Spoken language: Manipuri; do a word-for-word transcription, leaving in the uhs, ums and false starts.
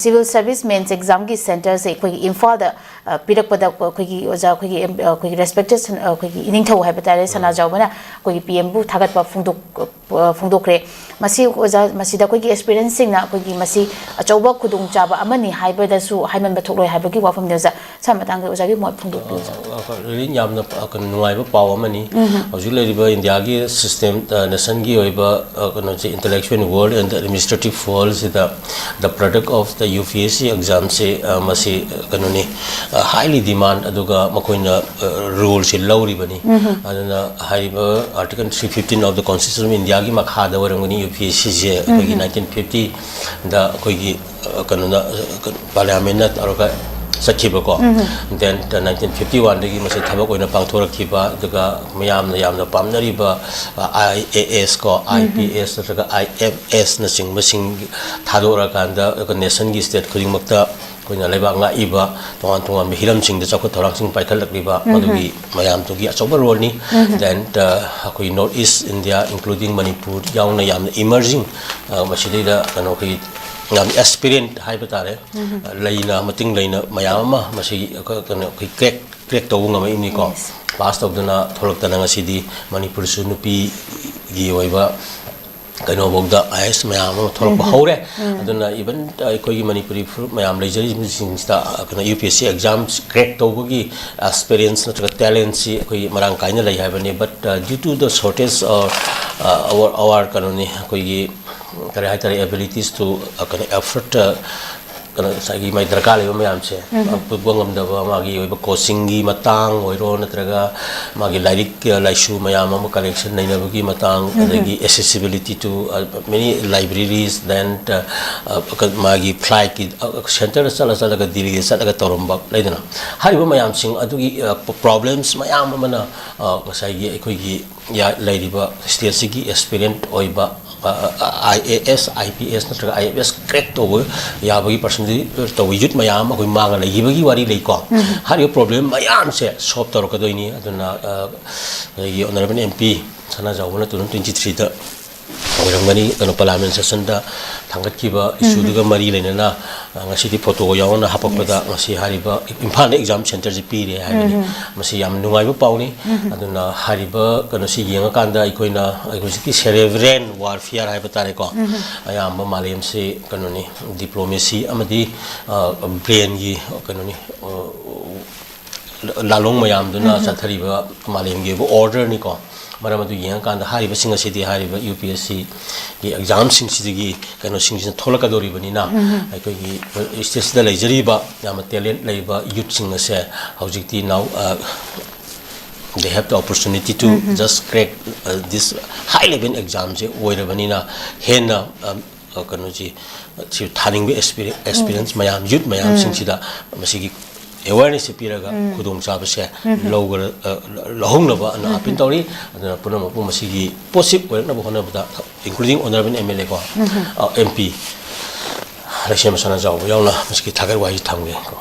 Civil Service Mains Examꯒꯤ centreꯁꯦ ꯑꯩꯈꯣꯏꯒꯤ ꯏꯝꯐꯥꯜꯗ, ꯑ, ꯄꯤꯔꯛꯄꯗ ꯑꯩꯈꯣꯏꯒꯤ ꯑꯣꯖꯥ, ꯑꯩꯈꯣꯏꯒꯤ ꯑꯦꯝ-, ꯑ, ꯑꯩꯈꯣꯏꯒꯤ respected ꯁꯟ-, ꯑ, ꯑꯩꯈꯣꯏꯒꯤ ꯏꯅꯤꯡꯊꯧ ꯍꯥꯏꯕ ꯇꯥꯔꯦ, ꯁꯅꯥꯖꯥꯎꯕꯅ ꯑꯩꯈꯣꯏꯒꯤ P Mꯕꯨ ꯊꯥꯒꯠꯄ ꯐꯣꯡꯗꯣꯛ-, ꯑ, ꯐꯣꯡꯗꯣꯛꯈ꯭ꯔꯦ꯫ ꯃꯁꯤ ꯑꯣꯖꯥ, ꯃꯁꯤꯗ ꯑꯩꯈꯣꯏꯒꯤ aspirantꯁꯤꯡꯅ ꯑꯩꯈꯣꯏꯒꯤ ꯃꯁꯤ ꯑꯆꯧꯕ ꯈꯨꯗꯣꯡꯆꯥꯕ ꯑꯃꯅꯤ ꯍꯥꯏꯕꯗꯁꯨ ꯍꯥꯏꯃꯟꯕ ꯊꯣꯛꯂꯣꯏ ꯍꯥꯏꯕꯒꯤ ꯋꯥꯐꯝꯅꯤ ꯑꯣꯖꯥ꯫ ꯁꯥꯔ, ꯃꯇꯥꯡꯗ ꯑꯣꯖꯥꯒꯤ ꯃꯣꯠ ꯐꯣꯡꯗꯣꯛꯄꯤꯌꯨ, ꯁꯥꯔ꯫ ꯑ, ꯑ, really ꯌꯥꯝꯅ, ꯑ, ꯀꯩꯅꯣ, ꯅꯨꯡꯉꯥꯏꯕ ꯄꯥꯎ ꯑꯃꯅꯤ꯫ ꯎꯝ꯫ ꯍꯧꯖꯤꯛ ꯂꯩꯔꯤꯕ ꯏꯟꯗꯤꯌꯥꯒꯤ system, ꯑ, nationꯒꯤ ꯑꯣꯏꯕ, ꯑ, ꯀꯩꯅꯣꯁꯦ, intellectual world and administrative worldꯁꯤꯗ the product of the U P S C examꯁꯦ, ꯑ, ꯃꯁꯤ, ꯑ, ꯀꯩꯅꯣꯅꯤ, ꯑ, highly demand, ꯑꯗꯨꯒ ꯃꯈꯣꯏꯅ, ꯑ, roleꯁꯦ ꯂꯧꯔꯤꯕꯅꯤ꯫ ꯎꯝ꯫ ꯑꯗꯨꯅ ꯍꯥꯏꯔꯤꯕ Article three fifteen of the Constitution of Indiaꯒꯤ ꯃꯈꯥꯗ ꯑꯣꯏꯔꯝꯒꯅꯤ U P S Cꯁꯦ꯫ ꯑꯩꯈꯣꯏꯒꯤ ꯎꯝ꯫ Nineteen fiftyꯗ ꯑꯩꯈꯣꯏꯒꯤ, ꯑ, ꯀꯩꯅꯣꯅ, ꯑ, ꯀ-, parliamentꯅ ꯇꯧꯔꯒ ꯆꯠꯈꯤꯕꯀꯣ꯫ ꯎꯝ꯫ Then, uh, nineteen fifty-oneꯗꯒꯤ ꯃꯁꯤ ꯊꯕꯛ ꯑꯣꯏꯅ ꯄꯥꯡꯊꯣꯔꯛꯈꯤꯕ, ꯑꯗꯨꯒ ꯃꯌꯥꯝꯅ ꯌꯥꯝꯅ ꯄꯥꯝꯅꯔꯤꯕ, ꯑ, I A S ꯀꯣ, ꯎꯝ꯫ I P S ꯅꯠꯇ꯭ꯔꯒ I F Sꯅꯆꯤꯡꯕꯁꯤꯡ ꯊꯥꯗꯣꯔꯛꯑꯀꯥꯟꯗ ꯑꯩꯈꯣꯏ nationꯒꯤ state ꯈꯨꯗꯤꯡꯃꯛꯇ ꯑꯩꯈꯣꯏꯅ ꯂꯩꯕꯥꯛ ꯉꯥꯛꯏꯕ ꯇꯣꯉꯥꯟ ꯇꯣꯉꯥꯟꯕ ꯍꯤꯔꯝꯁꯤꯡꯗ ꯆꯥꯎꯈꯠ ꯊꯧꯔꯥꯡꯁꯤꯡ ꯄꯥꯏꯈꯠꯂꯛꯂꯤꯕ, ꯎꯝ꯫ ꯃꯗꯨꯒꯤ ꯃꯌꯥꯝꯗꯨꯒꯤ ꯑꯆꯧꯕ roleꯅꯤ꯫ ꯎꯝ꯫ Then, uh, ꯑꯩꯈꯣꯏ North East India, including Manipur ꯌꯥꯎꯅ ꯌꯥꯝꯅ emerging, ꯑ, ꯃꯁꯤꯗꯩꯗ ꯀꯩꯅꯣ ꯑꯩꯈꯣꯏꯒꯤ ꯌꯥꯝ aspirant ꯍꯥꯏꯕ ꯇꯥꯔꯦ꯫ ꯎꯝ꯫ ꯂꯩꯅ, ꯃꯇꯤꯡ ꯂꯩꯅ ꯃꯌꯥꯝ ꯑꯃ ꯃꯁꯤ ꯑꯩꯈꯣꯏ ꯀꯩꯅꯣ ꯑꯩꯈꯣꯏ crack, crack ꯇꯧꯕ ꯉꯝꯃꯛꯏꯕꯅꯤꯀꯣ꯫ Yes꯫ Pass ꯇꯧꯗꯅ ꯊꯣꯛꯂꯛꯇꯅ ꯉꯁꯤꯗꯤ ꯃꯅꯤꯄꯨꯔꯁꯨ ꯅꯨꯄꯤꯒꯤ ꯑꯣꯏꯕ ꯀꯩꯅꯣꯐꯥꯎꯗ I A S ꯃꯌꯥꯝ ꯑꯃ ꯊꯣꯛꯂꯛꯄ ꯎꯝ꯫ ꯍꯧꯔꯦ꯫ ꯎꯝ꯫ ꯑꯗꯨꯅ even ꯑꯩꯈꯣꯏꯒꯤ ꯃꯅꯤꯄꯨꯔꯤ ꯐꯨꯔꯨꯞ ꯃꯌꯥꯝ ꯂꯩꯖꯔꯤꯕꯁꯤꯡꯁꯤꯗ, ꯑ, ꯀꯩꯅꯣ, U P S C exams crack ꯇꯧꯕꯒꯤ, ꯑ, aspirantꯅ ꯅꯠꯇ꯭ꯔꯒ talentꯁꯤ ꯑꯩꯈꯣꯏꯒꯤ ꯃꯔꯥꯡ ꯀꯥꯏꯅ ꯂꯩ ꯍꯥꯏꯕꯅꯤ꯫ But, uh, due to the shortage or, uh, our, our ꯀꯩꯅꯣꯅꯤ, ꯑꯩꯈꯣꯏꯒꯤ ꯀꯔꯤ ꯍꯥꯏꯇꯥꯔꯦ, abilities to, ꯑ, ꯀꯩꯅꯣ, effort, ꯑ, ꯀꯩꯅꯣ, ꯉꯁꯥꯏꯒꯤ ꯃꯥꯏ ꯗꯔꯀꯥꯔ ꯂꯩꯕ ꯃꯌꯥꯝꯁꯦ, ꯎꯝ꯫ ꯑ, ꯄꯨꯕ ꯉꯝꯗꯕ, ꯃꯥꯒꯤ ꯑꯣꯏꯕ coachingꯒꯤ ꯃꯇꯥꯡ ꯑꯣꯏꯔꯣ, ꯅꯠꯇ꯭ꯔꯒ ꯃꯥꯒꯤ ꯂꯥꯏꯔꯤꯛ, ꯑ, ꯂꯥꯏꯁꯨ ꯃꯌꯥꯝ ꯑꯃ collection ꯂꯩꯅꯕꯒꯤ ꯃꯇꯥꯡ, ꯎꯝ꯫ ꯑꯗꯒꯤ accessibility to, ꯑ, many libraries, then, ꯑ, ꯑ, ꯀ-, ꯃꯥꯒꯤ flightꯀꯤ, ꯑ, centreꯗ ꯆꯠꯂ ꯆꯠꯂꯒ ꯗꯤꯜꯂꯤꯗ ꯆꯠꯂꯒ ꯇꯧꯔꯝꯕ ꯂꯩꯗꯅ, ꯍꯥꯏꯔꯤꯕ ꯃꯌꯥꯝꯁꯤꯡ ꯑꯗꯨꯒꯤ, ꯑ, problems ꯃꯌꯥꯝ ꯑꯃꯅ, ꯑ, ꯉꯁꯥꯏꯒꯤ ꯑꯩꯈꯣꯏꯒꯤ ꯌꯥ-, ꯂꯩꯔꯤꯕ stateꯁꯤꯒꯤ aspirant ꯑꯣꯏꯕ, ꯑ, ꯑ, I A S, I P S ꯅꯠꯇ꯭ꯔꯒ I F S crack ꯇꯧꯕ ꯌꯥꯕꯒꯤ percentage ꯇꯧꯕ youth ꯃꯌꯥꯝ ꯑꯃ ꯑꯩꯈꯣꯏ ꯃꯥꯡꯉ ꯂꯩꯈꯤꯕꯒꯤ ꯋꯥꯔꯤ ꯂꯩꯀꯣ꯫ ꯎꯝ꯫ ꯍꯥꯏꯔꯤꯕ problem ꯃꯌꯥꯝꯁꯦ solve ꯇꯧꯔꯛꯀꯗꯣꯏꯅꯤ꯫ ꯑꯗꯨꯅ, ꯑ, ꯑꯩꯈꯣꯏꯒꯤ Honourable M P ꯁꯅꯥꯖꯥꯎꯕꯅ two thousand twenty-threeꯗ ꯑꯣꯏꯔꯝꯒꯅꯤ꯫ ꯀꯩꯅꯣ, ꯄꯥꯔꯂꯤꯌꯥꯃꯦꯟ ꯁꯦꯁꯟꯗ ꯊꯥꯡꯒꯠꯈꯤꯕ ꯏꯁꯨꯗꯨꯒ ꯃꯔꯤ ꯂꯩꯅꯅ, ꯑ, ꯉꯁꯤꯗꯤ ꯐꯣꯇꯣ ꯌꯥꯎꯅ ꯍꯥꯄꯛꯄꯗ, ꯉꯁꯤ ꯍꯥꯏꯔꯤꯕ ꯏꯝꯐꯥꯜꯗ ꯑꯦꯛꯖꯥꯝ ꯁꯦꯟꯇꯔꯁꯤ ꯄꯤꯔꯦ ꯍꯥꯏꯕꯅꯤ꯫ ꯃꯁꯤ ꯌꯥꯝ ꯅꯨꯡꯉꯥꯏꯕ ꯄꯥꯎꯅꯤ꯫ ꯑꯗꯨꯅ ꯍꯥꯏꯔꯤꯕ ꯀꯩꯅꯣꯁꯤ ꯌꯦꯡꯉꯀꯥꯟꯗ ꯑꯩꯈꯣꯏꯅ, ꯑꯩꯈꯣꯏ ꯍꯧꯖꯤꯛꯀꯤ ꯁꯦꯔꯦꯕ꯭ꯔꯦꯟ ꯋꯥꯔꯐꯤꯌꯥꯔ ꯍꯥꯏꯕ ꯇꯥꯔꯦꯀꯣ, ꯑꯌꯥꯝꯕ ꯃꯥꯂꯦꯝꯁꯤ ꯀꯩꯅꯣꯅꯤ, ꯗꯤꯄ꯭ꯂꯣꯃꯦꯁꯤ ꯑꯃꯗꯤ, ꯑ, ꯕ꯭ꯔꯦꯟꯒꯤ ꯀꯩꯅꯣꯅꯤ, ꯑ, ꯂꯥꯂꯣꯡ ꯃꯌꯥꯝꯗꯨꯅ ꯆꯠꯊꯔꯤꯕ ꯃꯥꯂꯦꯝꯒꯤ ꯑꯣꯏꯕ ꯑꯣꯔꯗꯔꯅꯤꯀꯣ꯫ ꯃꯔꯝ ꯑꯗꯨ ꯌꯦꯡꯉꯀꯥꯟꯗ ꯍꯥꯏꯔꯤꯕꯁꯤꯡ ꯑꯁꯤꯗꯤ ꯍꯥꯏꯔꯤꯕ ꯌꯨ ꯄꯤ ꯑꯦꯁ ꯁꯤꯒꯤ ꯑꯦꯛꯖꯥꯝꯁꯤꯡꯁꯤꯗꯒꯤ ꯀꯩꯅꯣꯁꯤꯡꯁꯤꯅ ꯊꯣꯛꯂꯛꯀꯗꯧꯔꯤꯕꯅꯤꯅ, ꯑꯩꯈꯣꯏꯒꯤ ꯁ꯭ꯇꯦꯠꯁꯤꯗ ꯂꯩꯖꯔꯤꯕ ꯌꯥꯝꯅ ꯇꯦꯂꯦꯟꯠ ꯂꯩꯕ ꯌꯨꯠꯁꯤꯡ ꯑꯁꯦ ꯍꯧꯖꯤꯛꯇꯤ now, uh, they have the opportunity to just crack, uh, this high level examꯁꯦ ꯑꯣꯏꯔꯕꯅꯤꯅ, ꯍꯦꯟꯅ, um, ꯑ, ꯀꯩꯅꯣꯁꯤ, ꯁꯤ ꯊꯥꯅꯤꯡꯕ ꯑꯦꯛꯁꯄꯤꯔꯤ-, ꯑꯦꯛꯁꯄꯤꯔꯤꯌꯦꯟꯁ ꯃꯌꯥꯝ, ꯌꯨꯠ ꯃꯌꯥꯝꯁꯤꯡꯁꯤꯗ ꯃꯁꯤꯒꯤ ꯑꯦꯋꯦꯔꯅꯦꯁꯁꯦ ꯄꯤꯔꯒ ꯈꯨꯗꯣꯡꯆꯥꯕꯁꯦ ꯂꯧꯒ-, ꯑ, ꯂꯧꯍꯧꯅꯕ ꯑꯅ ꯑꯄꯤꯜ ꯇꯧꯔꯤ꯫ ꯑꯗꯨꯅ ꯄꯨꯝꯅꯃꯛꯄꯨ ꯃꯁꯤꯒꯤ ꯄꯣꯖꯤꯇꯤꯚ ꯑꯣꯏꯔꯛꯅꯕ ꯍꯣꯠꯅꯕꯗ, including honourable M L A ꯀꯣ, ꯑ, M P ꯂꯩꯁꯦꯝꯕ ꯁꯅꯥꯖꯥꯎꯕ ꯌꯥꯎꯅ ꯃꯁꯤꯒꯤ ꯊꯥꯒꯠ ꯋꯥꯍꯩ ꯊꯝꯒꯦ ꯀꯣ꯫